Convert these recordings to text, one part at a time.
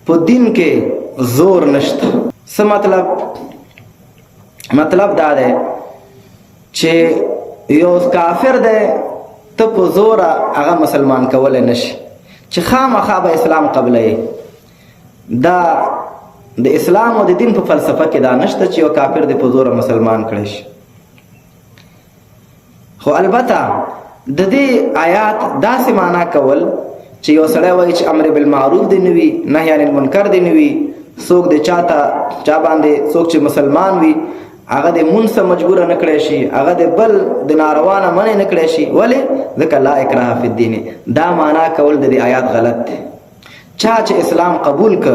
په دین کې زور نشته. څه مطلب؟ مطلب دا دی چې یو کافر دی، ته په زور هغه مسلمان کولای نشي چې خامخا به اسلام قبلوي. دا د اسلام او د دین په فلسفه کې دا نشته چې یو کافر دی په زور مسلمان کړی شي. خو البته د دې آیات داسې معنا کول چې یو سړی وایي چې امر بالمعروف دی نه وي، نهی عن المنکر دی نه وي، څوک د چاته چا باندې، څوک چې مسلمان وي هغه د مونږ سره مجبور نه کړی شي، هغه د بل د ناروا نه منع نه کړی شي. ولې؟ ځکه لا اکراه فی الدین. دا معنا کول د دې آیات غلط دی. چا چې اسلام قبول ک،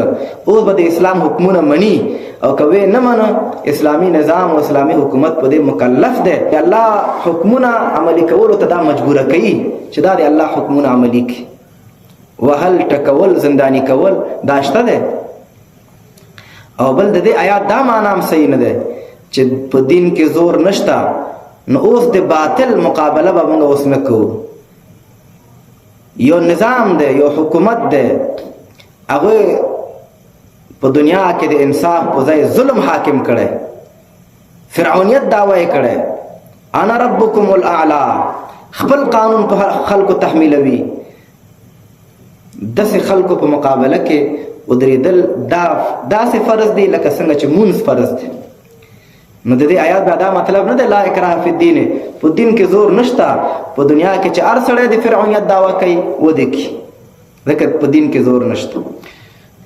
اوس به د اسلام حکمونه مني، او کوي نه منه، اسلامی نظام او اسلامی حکومت په دې مکلف دی چې الله حکمونه عملی کولو ته دا مجبور کوي چې دا د الله حکمونه عملی کړي. وهل ټکول زندانی کول دا شته دی. او بل د دې آیات دا معنا هم صحیح نه ده چې په دین کې زور نشته، نو اوس د باطل مقابله به موږ اوس نه کوو. یو نظام دی، یو حکومت دی، هغه په دنیا کې د انصاف په ځای ظلم حاکم کړي، فرعونیت دعوی یې کړی، انا ربکم الاعلی، خپل قانون په خلکو تحمیلوي. داسې خلکو په مقابله کې ودرېدل دا داسې فرض دی لکه څنګه چې مونځ فرض دی. نو د دې آیات بیا دا مطلب نه دی لا اکراه فی الدین، په دین کې زور نشته. په دنیا کې چې هر سړی د فرعونیت دعوه کوي ودې کوي، ځکه په دین کې زور نشته.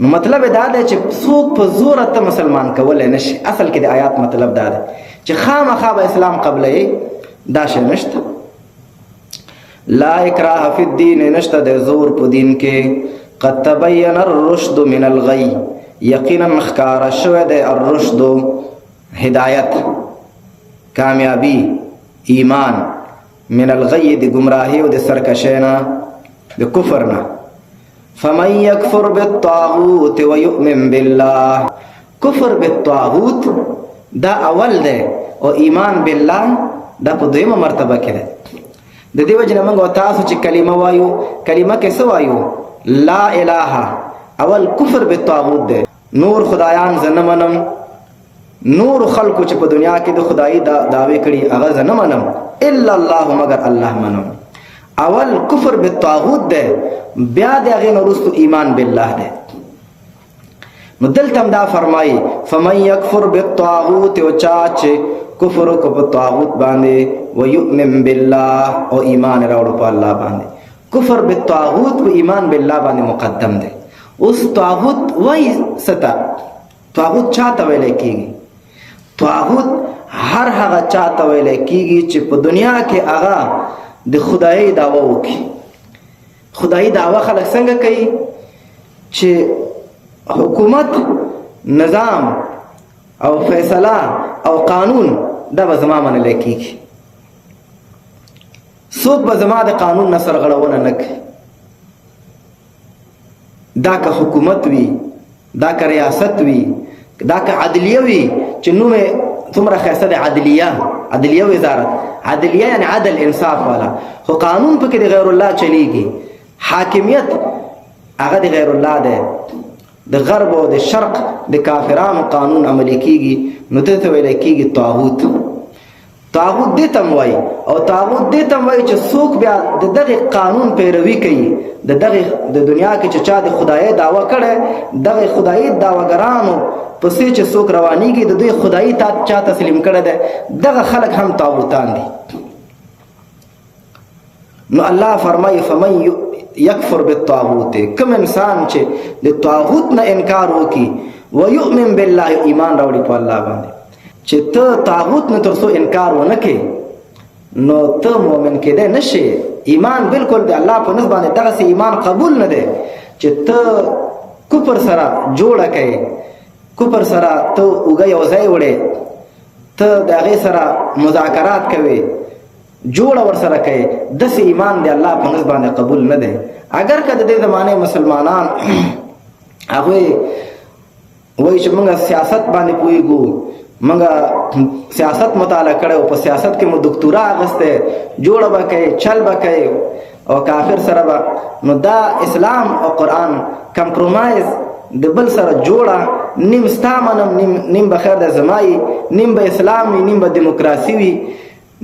نو مطلب دا دی چې څوک په زور ته مسلمان کولی نه شي. اصل کې د آیات مطلب دا دی چې خامخا به اسلام قبلوي، دا شی نشته. لا اکراه فی الدین، نشته د زور په دین کې. قد تبین الرشد من الغی، یقینا ښکاره شوی دی الرشد هدایت، کامیابی، ایمان، من الغی د گمراهی او د سرکشۍ نه، د کفر نه. فمن یکفر بالطاغوت ویؤمن بالله، کفر بالطاغوت دا اول دی او ایمان بالله دا په دویمه مرتبه کې دی. د دې وجه نه موږ تاسو چې کلمه وایو، کلمه کې څه وایو؟ لا اله. اول کفر بالطاغوت دی، نور خدایان زه نه منم، نور خلکو چې په دنیا کې د خدایي دعوی کړي هغه زه نه منم، الا الله، مگر الله منم. اول کفر بالطاغوت ده، بیا د هغې نه وروسته ایمان بالله ده. نو دلته هم دا فرمایي فمن یکفر بالطاغوت، او چا چې کفر وکړ په طاغوت باندې، ویؤمن بالله، او ایمان راوړو په الله باندې. کفر بالطاغوت په ایمان بالله باندې مقدم دی. اوس طاغوت وای ستا، طاغوت چاته ویل کیږي؟ طاغوت هر هغه چاته ویل کیږي چې په دنیا کې هغه د خدایي دعوه وکړي. خدایي دعوه خلک څنګه کوي؟ چې حکومت، نظام او فیصله او قانون دا به زما منل کیږي، څوک به زما د قانون نه سرغړونه نه کوي. دا که حکومت وي، دا که ریاست وي، دا که عدلیه وي، چې نوم یې څومره ښایسته دی، عدلیه، عدلیه وزارت، عدلیه یعنی عدل، انصاف والا، خو قانون پکې د غیر الله چلیږي، حاکمیت هغه د غیر الله دی، د غرب او د شرق د کافرانو قانون عملي کیږي، نو دې ته ویل کیږي طاغوت. طاغوت دې ته وایي، او طاغوت دې ته وایي چې څوک بیا د دغه قانون پیروي کوي، د دغه د دنیا کې چې چا د خدای دعوه کړي، دغه خدایي دعوګرانو پسې چې څوک روانیږي، د دوی خدایي تا چا تسلیم کړي ده، دغه خلک هم طاغوتان دي. نو الله فرمایي فمن یکفر بالطاغوت، کوم انسان چې د طاغوت نه انکار وکي، ويؤمن بالله، ایمان راوړي په الله باندې. چې ته طاغوت نه تر څو انکار ونه کې، نو ته مؤمن کېدای نشې. ایمان بالکل د الله په نس باندې دغسې ایمان قبول نه دی چې ته کفر سره جوړه کوي، کفر سره ته اوږه یو ځای وړې، ته د هغې سره مذاکرات کوې، جوړه ورسره کوي. داسې ایمان دی الله په نس باندې قبول نه دی. اگر که د دې زمانې مسلمانان هغوی وایي چې موږ سیاست باندې پوهېږو، موږ سیاست مطالعه کړی او په سیاست کې مو دکتورا اخیستی، جوړه به کوي، چل به کوي او کافر سره به، نو دا اسلام او قرآن کمپرومایز د بل سره جوړه، نیم ستا منم، نیم به خیر د زما وي، نیم به اسلام وي، نیم به دیموکراسي وي،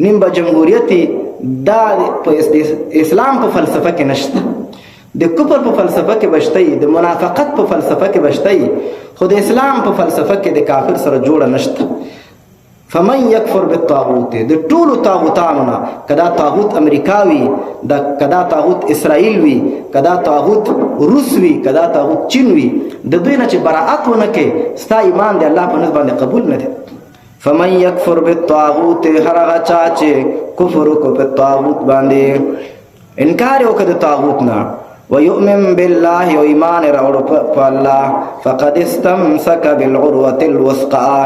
نیم به جمهوریت وي، دا په اسلام په فلسفه کې نشته. د کفر په فلسفه کې بشته، د منافقت په فلسفه کې بشته، خو د اسلام په فلسفه کې د کافر سره جوړه نشته. فمن یکفر بالطاغوت، د ټولو طاغوتانو نه، کدا طاغوت امریکا وي، د کدا طاغوت اسرائیل وي، کدا طاغوت روس وي، کدا طاغوت چین وي، د دوی نه چې براءت ونه کې، ستا ایمان دی الله په نس باندې قبول نه دی. فمن یکفر بالطاغوت، هر هغه چا چې کفر وکړ په طاغوت باندې، انکار یې وکړ د طاغوت نه، ويؤمن بالله، او ایمان راوړو په الله، فقد استمسك بالعروه الوثقى،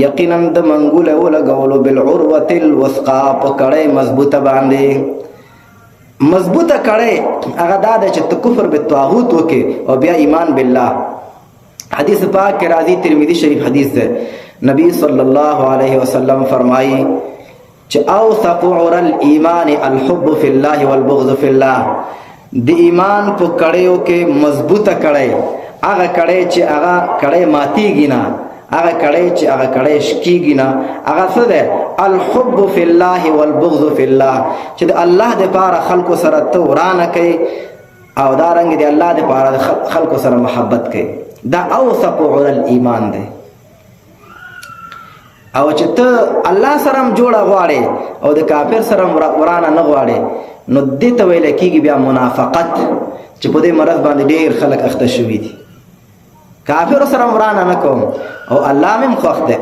یقینا د منګوله ولګولو، بالعروه الوثقى، په کړه مضبوطه باندې. مضبوطه کړه هغه دا ده چې ته کفر بالطاغوت وکې او بیا ایمان بالله. حدیث پاک کې راځي، ترمذی شریف حدیث ده، نبی صلی الله علیه وسلم فرمایي چې اوثق عر الايمان الحب فی الله والبغض فی الله. د ایمان په کړیو کې مضبوطه کړی هغه کړی چې هغه کړی ماتیږي نه، هغه کړی چې هغه کړی شکیږي نه، هغه څه ده؟ الحب فی الله والبغض فی الله، چې د الله د پاره خلکو سره ته ورانه کوي او دا رنګ د الله د پاره خلکو سره محبت کوي، دا اوثق عر الايمان دی. او چې ته الله سره هم جوړه غواړې او د کافر سره هم ورانه نه غواړې، نو دې ته ویل کېږي بیا منافقت، چې په دې مرض باندې ډېر خلک اخته شوي دي. کافر سره هم ورانه نه کوم او الله مې هم خوښ دی.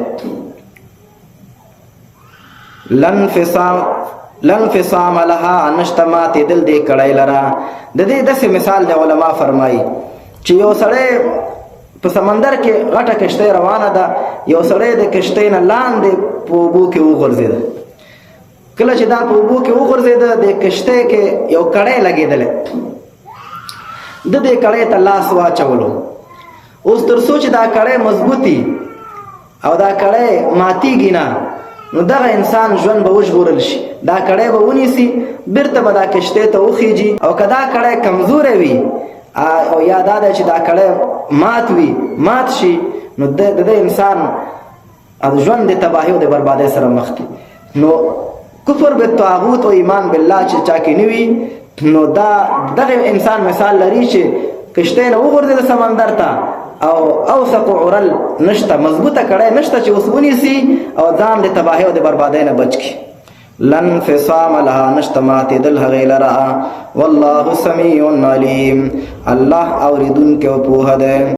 لن فصام لها، نشته ماتېدل دې کړی لره. د دې داسې مثال د علما فرمایي چې یو سړی په سمندر کې غټه کشته روانه ده، یو سړی د کشتۍ نه لاندې په اوبو کې وغورځېد. کله چې دا په اوبو کې وغورځېد، د کشتۍ کې یو کړی لګېدلی، د دې کړی ته لاس واچولو. اوس تر څو چې دا کړی مضبوطي او دا کړی ماتیږي نه، نو دغه انسان ژوند به وژغورل شي، دا کړی به ونیسي، بیرته به دا کشتۍ ته وخیږي. او که دا کړی کمزوری وي او یا دا ده چې دا کړی مات وي، مات شي، نو د دې انسان ژوند د تباهي او د بربادۍ سره مخ دی. نو کفر بالطاغوت او ایمان بالله چې چا کې نه وي، نو دا دغه انسان مثال لري چې کشته نه وغورځي سمندر ته او اوثق عرل نشته، مضبوطه کړی نشته چې اوس ونیسي او ځان د تباهي او د بربادۍ نه بچ کړي. لن فصام لها، نشته ماتېدل هغې لره. والله سمیع علیم، الله اورېدونکی او پوهه دی.